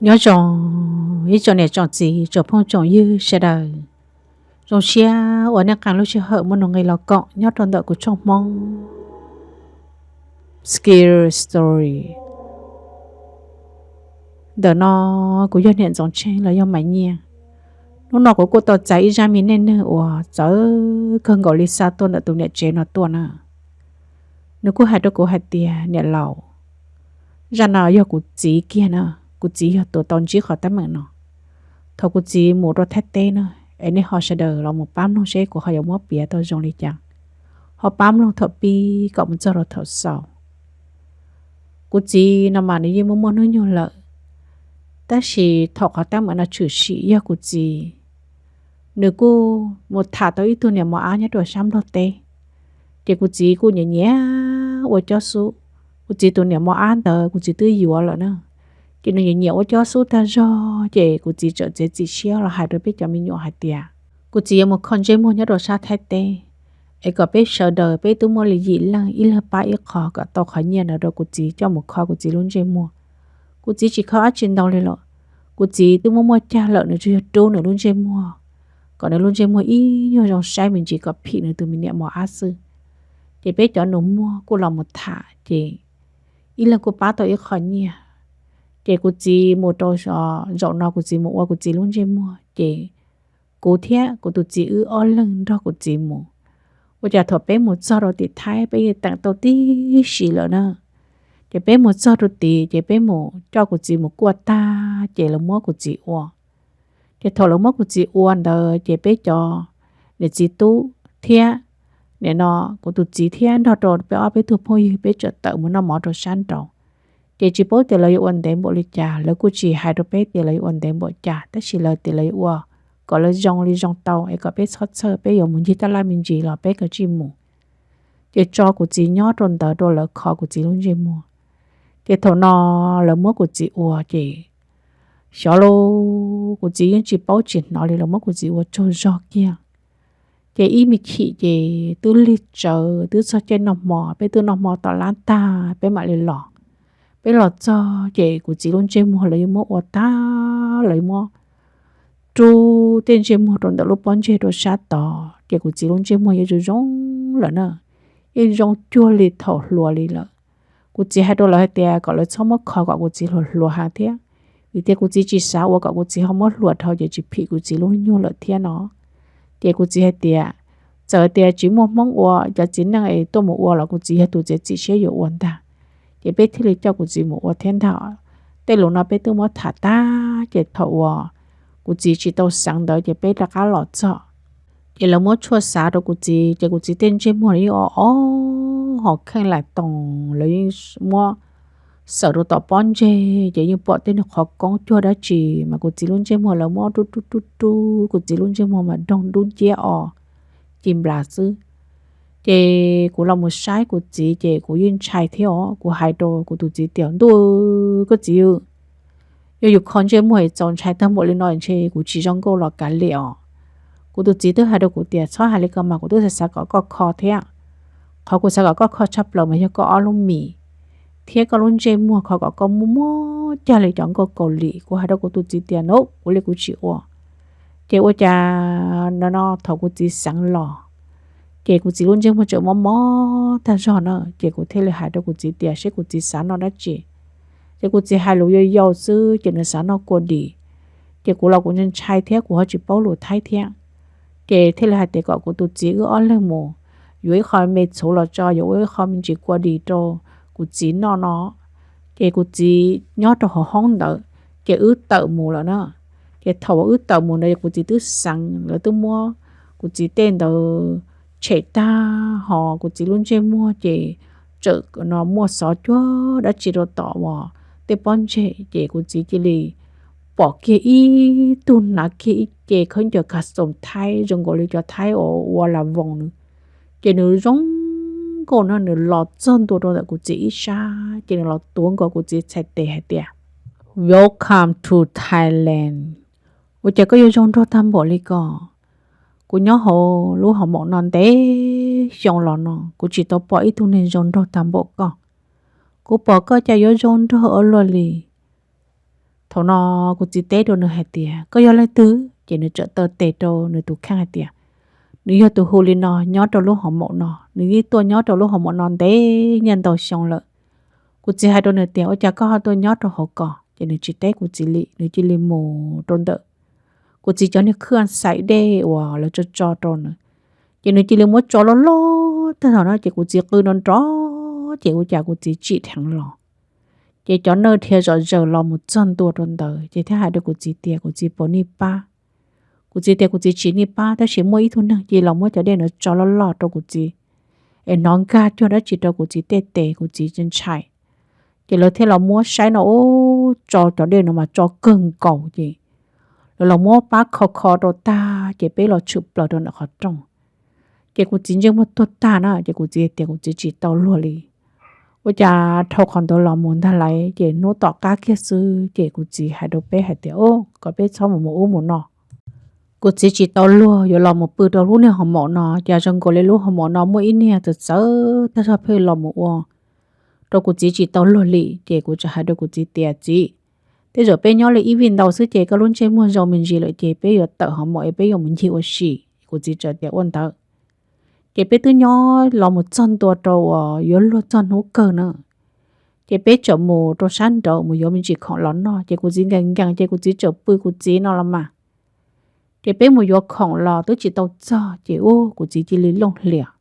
Nyob zoo ib tsoom niam tsoom txiv tsoom phooj tsoom ywg sawv daws. Zoo siab uas nej qee lub sij hawm muaj nuj nqis los koom nyob rau ntawm kuv tshooj Hmoob Scary Story. Ntawm no kuv yog niam Ntxoov Tsheej los yog Maiv Nyiaj. Hnub no kuv kuj tau txais ib zaj me neej neeg uas txawv kawg nkaus li xa tuaj ntawm tus niam tsev no tuaj na. Nws kuj hais rau kuv hais tias, niam laus, zaj no yog kuv txiv kiag na, kuv txiv yog tus tau ntsib qhov teeb meem no. Thaum kuv txiv mus rau Thaib teb na, es nej ho sawv daws los mus pab mloog seb kuv ho yuav muab piav tau zoo li cas. Ho pab mloog thaum pib kom mus txog rau thaum xaus. Kuv txiv no mas nws yeej muaj muaj hnub nyoog lawm, tab sis thaum qhov teeb meem no tshwm sim yog kuv txiv, nws kuj mus tham tau ib tug niam mos ab nyob rau sab Nplog teb. Ces kuv txiv kuj nyiam nyiam ua cob xub. Kuv txiv tus niam mos ab ntawd kuv txiv twb yuav lawm na, ces nws nyiam nyiam ua cob xub tag zog, ces kuv txiv txawm txiav txim siab los hais rau peb cov me nyuam hais tias, kuv txiv yuav mus kho ntsej muag nyob rau sab Thaib teb, es kom peb sawv daws peb twb muaj li yim leej, ib leeg pab ib qho, kom tau qhov nyiaj ntawd rau kuv txiv coj mus kho kuv txiv lub ntsej muag. Kuv txiv tsis kho dab tsi ntau li lawm, kuv txiv twb muaj muaj cag lawm, nws tsuas yog rub nws lub ntsej muag, kom nws lub ntsej muag ib nyuag zoo saib me ntsis kom phim nws tus me niam mos ab xwb. Ces peb cov nus muag kuj los mus tham, ces ib leeg kuj pab tau ib qho nyiaj. Ces kuv txiv mus rau, zaum no kuv txiv mus ua kuv txiv lub ntsej muag, ces kuv thiab kuv tus txiv wb ob leeg nrog kuv txiv mus. Ua cas thaum peb mus txog rau tim Thaib, peb yeej teem tau tib si lawm na. Ces peb mus txog rau tid, ces peb mus coj kuv txiv mus kuaj tag, ces lawv muab kuv txiv ua. Ces thaum lawv muab kuv txiv ua ntawd, ces peb cov niam txiv tub thiab, nim no kuv tus txiv thiab nrog rau peb ob peb tug phooj ywg peb txawm tawm mus noj mov rau sab nraud. Ces tsis paub tias lawv yuav ua ntev npaum li cas, lawv kuj tsis hais rau peb tias lawv yuav ua ntev npaum cas, tab sis lawv tias lawv yuav ua kom lawv zoo li zoo tau, es kom peb txhob txhawj, peb yuav mus ncig taj laj me ntsis los peb kav tsij mus. Ces tso kuv txiv nyob rau ntawd rau lawv kho kuv txiv lub ntsej muag. Ces thaum no lawv muab kuv txiv ua, ces xyov lauj, kuv txiv yeej tsis paub tsis hnov li, lawv muab kuv txiv ua tsaug zog kiag. Ces ib me chim ces twb lig tsawv, twb txog caij noj hmo, peb twb noj hmo tom lab tag peb mam li los. Peb los txog ces kuv txiv lub ntsej muag lawv yeej muab ua tag, lawv yeej muab rub tej ntsej muag rau ntawm lub pob ntseg rau sab tod, ces kuv txiv lub ntsej muag yeej zoo zoo lawm na, yeej zoo cuag li thaum hluas li lawm. Kuv txiv hais rau lawv hais tias kom lawv txhob muab kho kom kuv txiv hluas hluas heev thiab, vim tias kuv txiv tsis xav ua kom kuv txiv ho muab hluas dhau ces tsis phim kuv txiv lub nyuag lawm thiab no. Ces kuv txiv hais tias, txawm tias tsis muaj Hmoob ua, cov txiv neej es tuaj mus ua los kuv txiv yog tus txiav txim siab yuav ua ntag. Ces peb thiaj li coj kuv txiv mus ua thiab ntag. Tej lus no peb twb muab tham tag, ces thaum uas kuv txiv tsis tau xeev ntawd ces peb rov qab los txog. Ces lawv muab tshuaj xav rau kuv txiv, ces kuv txiv tej ntsej muag yeej o o, hos kheej lais toos lawv yeej muab xawm rau tom pob ntseg, ces yeej pom tej niag qhov koob cuag dab tsi, mas kuv txiv lub ntsej muag lawv muab rub rub rub rub, kuv txiv lub ntsej muag mas doog dub nciab o, ci nplas xwb. Ces kuv los mus saib kuv txiv ces kuv yeej ntshai thiab os. Kuv hais rau kuv tus txiv tias, ntuj, koj txiv, yog yus kho ntsej muag es txaus ntshai tag npaum li no ntshe kuv tsis zoo nkauj los kav liam os. Kuv tus txiv twb hais rau kuv tias, txhob hais li ko mas, kuv twb xav xav kom koj kho thiab. Qhov kuv xav kom koj kho tshaj plaws mas yog koj ob lub mis thiab koj lub ntsej muag, kho kom koj muaj muaj cag li cov nkauj Kaus Lim. Kuv hais rau kuv tus txiv tias, no, kuv li kuv tsis ua. Ces ua cas no no thaum kuv txiv xeev los, ces kuv txiv lub ntsej muag tseem mob mob tag zog na, ces kuv thiaj li hais rau kuv txiv tias seb kuv txiv xav noj dab tsi. Ces kuv txiv hais lus yau yau xwb ces nws xav noj kua dis. Ces kuv los kuv ntshai thiab kuv ho tsis paub lus Thaib thiab, ces thiaj li hais tias kom kuv tus txiv wb ob leeg mus yuav ib qho me txhuv los tso, yuav ua ib qho me ntsis kua dis rau kuv txiv noj no. Ces kuv txiv nyob rau hauv hoob ntawd, ces wb tawm mus lawm na. Ces thaum uas wb tawm mus ntawd kuv txiv twb xeev, lawv twb muab kuv txiv tej ntawd tshem tag, ho kuv txiv lub ntsej muag ces tseem no muaj xov cuag dab tsi rau tom uas tej pob ntseg, ces kuv txiv cia li pom kiag ib tug hnav kiag ib ce khaub ncaws kas xoos Thaib zoo nkaus li cov Thaib uas ua las voos nws. Ces nws zoo nkauj no nws los txog ntua rau ntawm kuv txiv ib sab, ces nws los tuav nkaus kuv txiv txhais tes hais tias, welcome to Thailand. Ua cas koj yuav zoo nraug tag npaum li ko? Kuv nyob hauv lub hoo maum no ntev xyoo los no kuv tsis tau pom ib tug neeg zoo nraug tag npaum koj. Kuv pom koj cas yuav zoo nraug ua luaj li. Thaum no kuv txiv teb rau nws hais tias, koj yog leej twg? Ces nws txawm taw tes rau nws tus kheej hais tias, nws yog tus hu li no nyob rau lub hoo maum no, nws yeej tuaj nyob rau lub hoo maum no ntev niaj ntau xyoo lawm. Kuv txiv hais rau nws tias, ua cas koj ho tuaj nyob rau hauv ko? Ces nws tsis teb kuv txiv li, nws cia li mus rau ntawm kuv txiv cov niag khwj xaim dej uas lawv tso tso rau nws. Ces nws cia li muab tso loj loj tag nrho no ces kuv txiv qw nrov nrov, ces ua cas kuv txiv tsim dheev los. Ces cov naj dhia zom zaws los mus txog ntua rau ntawd ces thiaj hais rau kuv txiv tias, kuv txiv puas nij pab? Kuv txiv tias kuv txiv tsis nij pab, tab sis muaj ib tug neeg cia li los muab cov dej no tso loj loj rau kuv txiv, es hnov nkag cuag dab tsi rau kuv txiv tej tes, kuv txiv ntshai. Ces lawv thiaj los muab saib no, ub, tso cov dej no mas tso kawg nkaus ces lawv los muab pab kho kho rau tag ces peb los tshwm plaws rau ntawm qhov rooj. Ces kuv txiv ntsej muag tuag tag na, ces kuv txiv tias kuv txiv tsis tau luag li. Ua cas dhau qhov ntawd los mus ntag lauj, ces hnub tom qab kiag xwb ces kuv txiv hais rau peb hais tias, ub, kom peb txhob mus mus ub mus no. Kuv txiv tsis tau luag yuav los mus pw rau lub niag hoo maum no, cas zoo nkaus li lub hoo maum no muaj ib niag txawv txawv tag zog pheej los mus ua rau kuv txiv tsis tau luag li. Ces kuv txawm hais rau kuv txiv tias, txiv, tej zaum peb nyob li ib vij ntau xwb ces koj lub ntsej muag zoo me ntsis lawm ces peb yuav tawm hoo maum es peb yuav mus ncig ua si. Kuv txiv txawm tias ua ntawd. Ces peb twb nyob los mus txog ntua rau uas yuav luag txog hnub kawg na, ces peb txawm mus rau sab nraud mus yuav me ntsis khoom los noj, ces kuv txiv nkees nkees ces kuv txiv txawm pw kuv txiv no los mas. Ces peb mus yuav khoom los twb tsis tau txog ces ub, kuv txiv cia li looj hlias.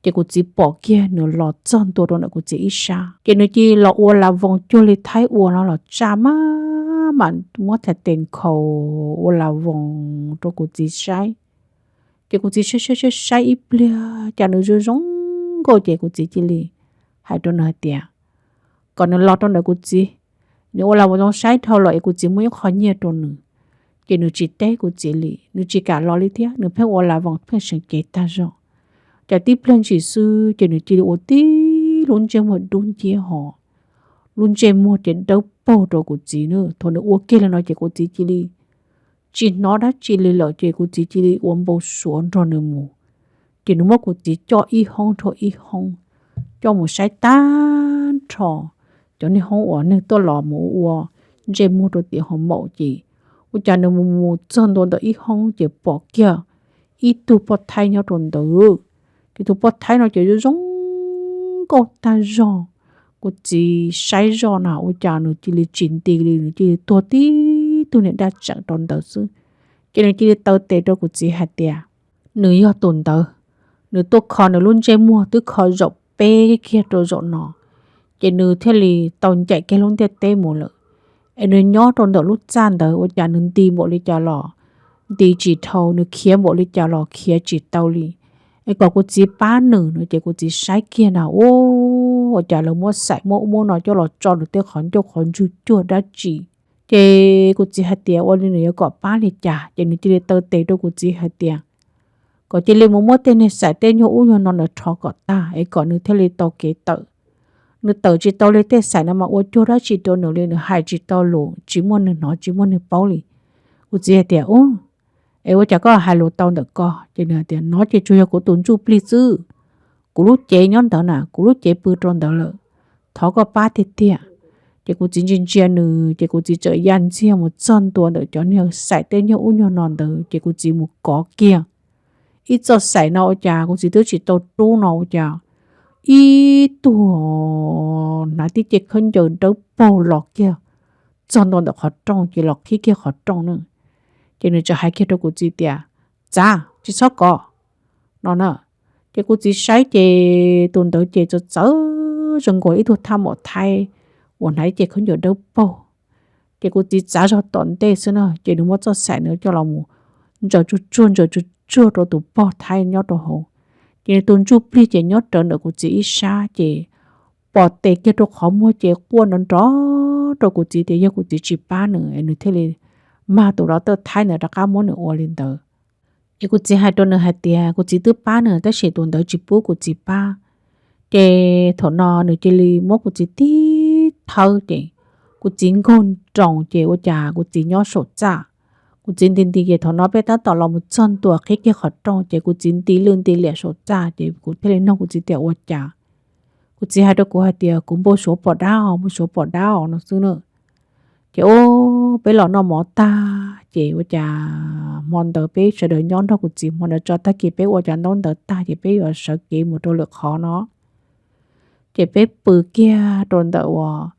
Ces kuv txiv pom kiag nws los txog ntua rau ntawm kuv txiv ib sab, ces nws cia li los ua las voos cuag li thaib ua no los tsaj maj mam muab txhais tes nkhaus ua las voos rau kuv txiv saib. Ces kuv txiv saib saib saib saib ib pliag cas nws zoo zoo nkauj ces kuv txiv cia li hais rau nws hais tias, kom nws los rau ntawm kuv txiv, nws ua las voos zoo saib dhau los es kuv txiv muab ib qho nyiaj rau nws. Ces nws tsis teb kuv txiv li, nws tsis kam los li thiab, nws pheej ua las voos pheej seev cev tag zog. Ces tib pliag ntshis xwb ces nws cia li ua tib lub ntsej muag dub nciab ho lub ntsej muag ces dawb paug rau kuv txiv na. Thaum nws ua kiag li no ces kuv txiv cia li tsis hnov dab tsi li lawm ces kuv txiv cia li ua npau suav nrog nws mus. Ces nws muab kuv txiv coj ib hoob dhau ib hoob, coj mus saib tag nrho cov niag hoob uas neeg tuaj los mus ua ntsej muag rau tim hoo maum ces ua cas nws mus mus txog ntua ntawm ib hoob ces pom kiag ib tug poj thaib nyob rau ntawd. Ces tus poj thaib no ces zoo zoo nkauj tag zog. Kuv txiv saib zoj na ua cas nws cia li tsis nti li, nws cia li tuag tib tug niag daj tseem rau ntawd xwb. Ces nws cia li taw tes rau kuv txiv hais tias nws yog tus ntawd, nws tuaj kho nws lub ntsej muag twb kho zaum peb kiag rau zaum no, ces nws thiaj li tau ncaim kiag lub ntiaj teb mus lawm. Es nws nyob rau ntawm lub txaj ntawd ua cas nws nti npaum li cas los nti tsis dhau, nws khiav npaum li cas los khiav tsis tau li. Es kom kuv txiv pab nws no ces kuv txiv saib kiag na, ua cas lawv muab xaim muab ub muab no coj los tso nws tej qhov ncauj qhov ntswg cuag dab tsi. Ces kuv txiv hais tias ua li nws yuav kom pab li cas, ces nws cia li taw tes rau kuv txiv hais tias kom cia li mus muab tej niag xaim tej nyuag ub nyuag no nws rho kom tag es kom nws thiaj li tau kev tawm. Nws tawm tsis tau li, tej xaim no mas ua cuag dab tsi rau nws li, nws hais tsis tau lus, tsis muaj neeg hnov tsis muaj neeg paub li. Kuv txiv hais tias ub, es ua cas koj hais lus tau ntawm ko? Ces nws hais tias no ces tsuas yog kuv tus ntsuj plig xwb, kuv lub cev nyob ntawd na, kuv lub cev pw rau ntawd lawm, thov koj pab tiag tiag. Ces kuv txiv ntsia ntsia nws ces kuv txiv txawm ya ntxiag mus txog ntua ntawm cov niag xaim tej nyuag ub nyuag no ntawd ces kuv txiv mus kov kiag ib txoj xaim no ua cas kuv txiv twb tsis tau rub no ua cas ib tug hnav tib ce khaub ncaws dawb paug los kiag txog ntua ntawm qhov rooj ces los qhib kiag qhov rooj na. Ces nws txawm hais kiag rau kuv txiv tias txav tsis txhob kov no na. Ces kuv txiv saib ces tus ntawd ces txawv txawv zoo nkaus ib tug thaj maum thaib uas hnav ib ce khaub ncaws dawb paug. Ces kuv txiv txav zog tom ntej xwb na ces nws muab txoj xaim ntawd coj los mus ntsaws tsuag tsuag ntsaws tsuag tsuag rau tus pog thaib nyob rau hauv. Ces nws tus ntsuj plig ces nyob rawv ntawm kuv txiv ib sab ces pom tes kiag rau qhov muag ces quaj nrov nrov rau kuv txiv tias yog kuv txiv tsis pab nws es nws thiaj li mag tus doctor thaib ntawd rov qab muab nws ua li ntawd. Es kuv txiv hais rau nws hais tias kuv txiv twb pab nws tab sis tus ntawd tsis pub kuv txiv pab. Ces thaum no nws cia li muab kuv txiv tib thawb ces kuv txiv nkaug nroos ces ua cas kuv txiv nyob saum txaj. Kuv txiv nti nti ces thaum no peb tab tom los mus txog ntua qhib kiag qhov rooj ces kuv txiv nti lwj nti liam saum txaj ces kuv thiaj li nug kuv txiv tias ua cas. Kuv txiv hais rau kuv hais tias kuv npau suav pom dab, npau suav pom dab no xwb na. Ces peb los noj mov tag ces ua cas hmo ntawd peb sawv daws nyob nrog kuv txiv, hmo ntawd tso tag kis peb ua cov ntaub ntawv tag ces peb yuav sawv kev mus rau lwm qhov no. Ces peb pw kiag rau ntawm uas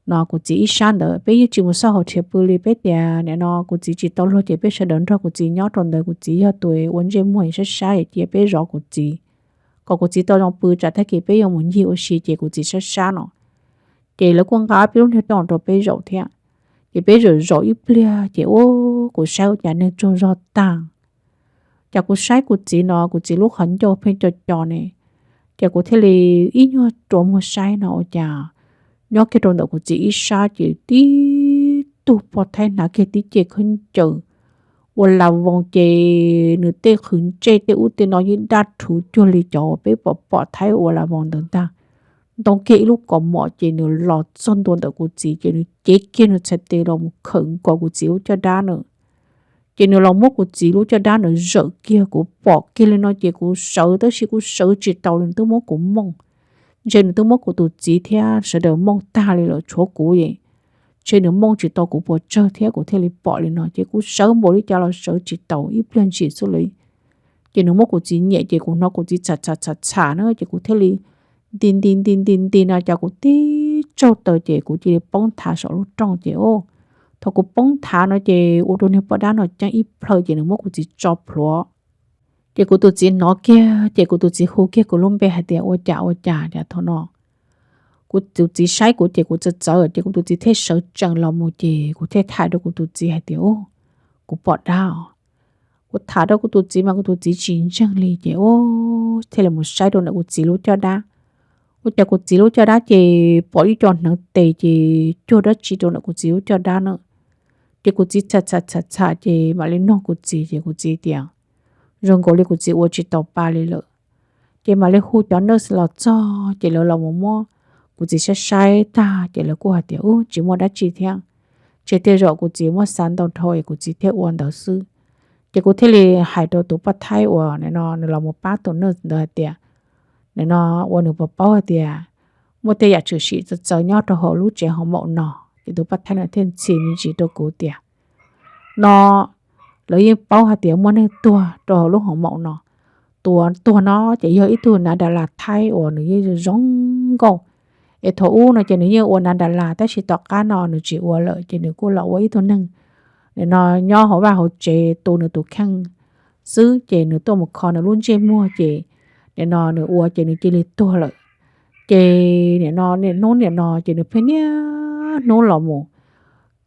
no kuv txiv ib sab ntawd, peb yeej tsis mus xauj hauv rhiav pw li. Peb tias nim no kuv txiv tsis tau luag ces peb sawv daws nrog kuv txiv nyob rau ntawd, kuv txiv yog tus ua ntsej muag sab sab, cia peb zov kuv txiv kom kuv txiv tau zoo pw, tsam tag kis peb yuav mus ncig ua si ces kuv txiv sab sab no. Ces lawv kuj nqa peb lub niag rooj rau peb zaum thiab. Ces peb zaum zaum ib pliag ces ua kuv saib ua cas neeg tsaug zog tag. Ces kuv saib kuv txiv no, kuv txiv lub qhov ncauj pheej co co ne. Ces kuv thiaj li ib nyuag rua muag saib no ua cas nyob kiag rau ntawm kuv txiv ib sab ces tib tug poj thaib hnav kiag tib ce khaub ncaws ua las voos, ces nws tej qhwv ntsej tej ub tej no yeej daj rhuv cuag li cov uas peb pom pom thaib ua las voos ntawd ntag. Ntoo kiag ib lub kaus mom ces nws los txog ntua ntawm kuv txiv ces nws cev kiag nws txhais tes los mus khawm nkaus kuv txiv lub caj dab na. Ces nws los muab kuv txiv lub caj dab na zawm kiag, kuv pom kiag li no ces kuv sawv tab sis kuv sawv tsis taus li, nws twb muab kuv mooj. Ntshe nws twb muab kuv tus txiv thiab sawv daws mooj tag li lawm, tshuav kuv es ntshe nws mooj tsis tau kuv puas tsawg thiab kuv thiaj li pom li no, ces kuv sawv npaum li cas los sawv tsis taus, ib pliag ntshis xwb li. Ces nws muab kuv txiv nyiam ces kuv hnov kuv txiv txham txham txham txham na, ces kuv thiaj li nti nti nti nti nti no ces kuv tib tsaug taws ces kuv cia li poob nthav saum lub rooj ces o, thaum kuv poob nthav no ces ua rau niag poj dab no ceeb ib plhaw ces nws muab kuv txiv tso plhuav. Ces kuv tus txiv hnov kiag ces kuv tus txiv hu kiag kuv lub npe hais tias ua cas ua cas cas thaum no. Kuv tus txiv saib kuv ces kuv txawv txawv ces kuv tus txiv thiaj sawv tsees los mus ces kuv thiaj tham rau kuv tus txiv hais tias u, kuv pom dab os. Kuv tham rau kuv tus txiv mas kuv tus txiv tsis ntseeg li ces u, thiaj li mus saib rau ntawm kuv txiv lub caj dab. Ua cas kuv txiv lub caj dab ces pom ib co hneev tes ces cuag dab tsi rau ntawm kuv txiv lub caj dab na. Ces kuv txiv txham txham txham txham ces mam li nug kuv txiv ces kuv txiv tias zoo nkaus li kuv txiv ua tsis tau pa li lawm. Ces mam li hu cov nurse los txog ces lawv los mus muab kuv txiv saib saib tag ces lawv kuj hais tias u, tsis muaj dab tsi thiab, ntshe tej zaum kuv txiv muab xav ntau dhau es kuv txiv thiaj ua ntawd xwb. Ces kuv thiaj li hais rau tus poj thaib uas nim no nws los mus pab tus nurse ntawd hais tias nim no ua nws puas paub hais tias muaj tej yam tshwm sim txawv txawv nyob rau hauv lub tsev hoo maum no. Ces tus poj thaib no thiaj ntxhi me ntsis rau kuv tias no lawv yeej paub hais tias muaj neeg tuag rau hauv lub hoo maum no. Tus tuag no ces yog ib tug nav das las thaib uas nws yeej zoo nkauj, es thaum ub no ces nws yeej ua nav das las tab sis tom qab no nws tsis ua lawm ces nws kuj los ua ib tug neeg nim no nyob hauv vaj hauv tsev tu nws tus kheej xwb ces nws tuaj mus kho nws lub ntsej muag ces nim no nws ua ces nws cia li tuag lawm. Ces nim no niaj hnub nim no ces nws pheej niaj hnub los mus,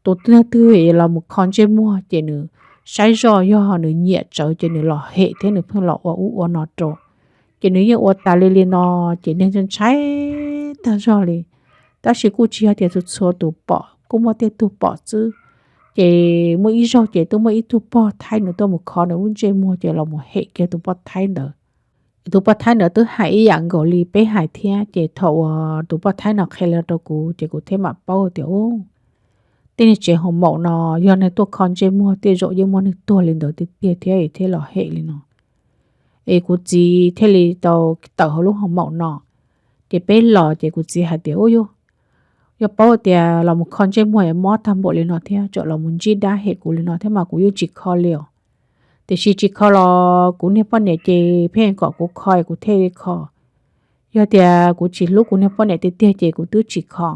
tus neeg twg los mus kho ntsej muag ces nws saib zoj yog nws nyiam tsawv ces nws los hem thiab nws pheej los ua ub ua no rau. Ces nws yeej ua tas li li no ces neeg ntshai tag zog li. Tab sis kuj tsis yog tias txhua txhua tus pom, kuj muaj tej tug pom xwb. Ces muaj ib zaug ces twb muaj ib tug pog thaib nws tuaj mus kho nws lub ntsej muag ces los mus hem kiag tus poj thaib ntawd. Tus poj thaib ntawd twb hais ib yam nkaus li peb hais thiab ces thaum uas tus poj thaib no qhia li rau kuv ces kuv thiaj mam paub tias u, tej niag tsev hoo maum no yog neeg tuaj kho ntsej muag tej zaum yeej muaj neeg tuag li ntawd tiag tiag thiab es thiaj los hem li no. Es kuv txiv thiaj li tau tawm hauv lub hoo maum no. Ces peb los ces kuv txiv hais tias u, yog paub tias los mus kho ntsej muag es mob tag npaum li no thiab tsam los mus ntsib dab hem kuv li no thiab mas kuv yeej tsis kho li os. Tiam sis tsis kho los kuv niag poj niam ces pheej kom kuv kho es kuv thiaj li kho. Yog tias kuv tsis hlub kuv niag poj niam tiag tiag ces kuv twb tsis kho.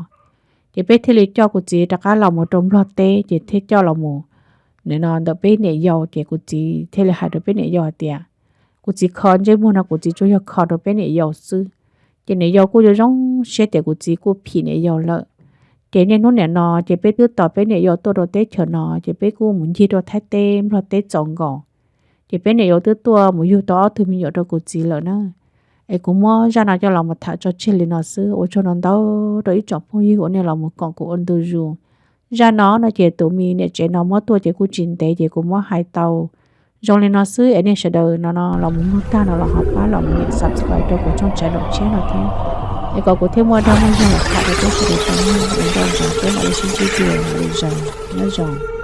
Ces peb thiaj li coj kuv txiv rov qab los mus rau Nplog teb ces thiaj coj los mus nim no ntawm peb niam yau ces kuv txiv thiaj li hais rau peb niam yau hais tias kuv txiv kho ntsej muag no kuv txiv tsuas yog kho rau peb niam yau xwb. Ces niam yau kuj zoo zoo siab tias kuv txiv kuj phim niam yau lawm. Ces niaj hnub nim no ces peb twb tos peb niam yau tuaj rau teb chaws no ces peb kuj mus ncig rau Thaib teb Nplog teb txaus nkaus. Ces peb niam yau twb tuaj mus yug tau ob tug me nyuam rau kuv txiv lawm na. Es kuv muab zaj no coj los mus tham tso tseg li no xwb, ua tsaug ntau ntau rau ib tsoom phooj ywg uas nej los mus koom kuv ua ntu zus. Zaj no no ces tus me niam tsev no muab tuaj ces kuj tsis ntev ces kuv muab hais tau zoo li no xwb es nej sawv daws no no los mus mloog tag no los ho pab los mus nias subscribe rau kuv tshooj tshav daum tshiab no thiab, es kom kuv thiaj muaj dag muaj zog los tham rau peb sawv daws tau mloog. Ua tsaug ntau ntau, peb mam li sib ntsib dua lwm zaus, nyob zoo.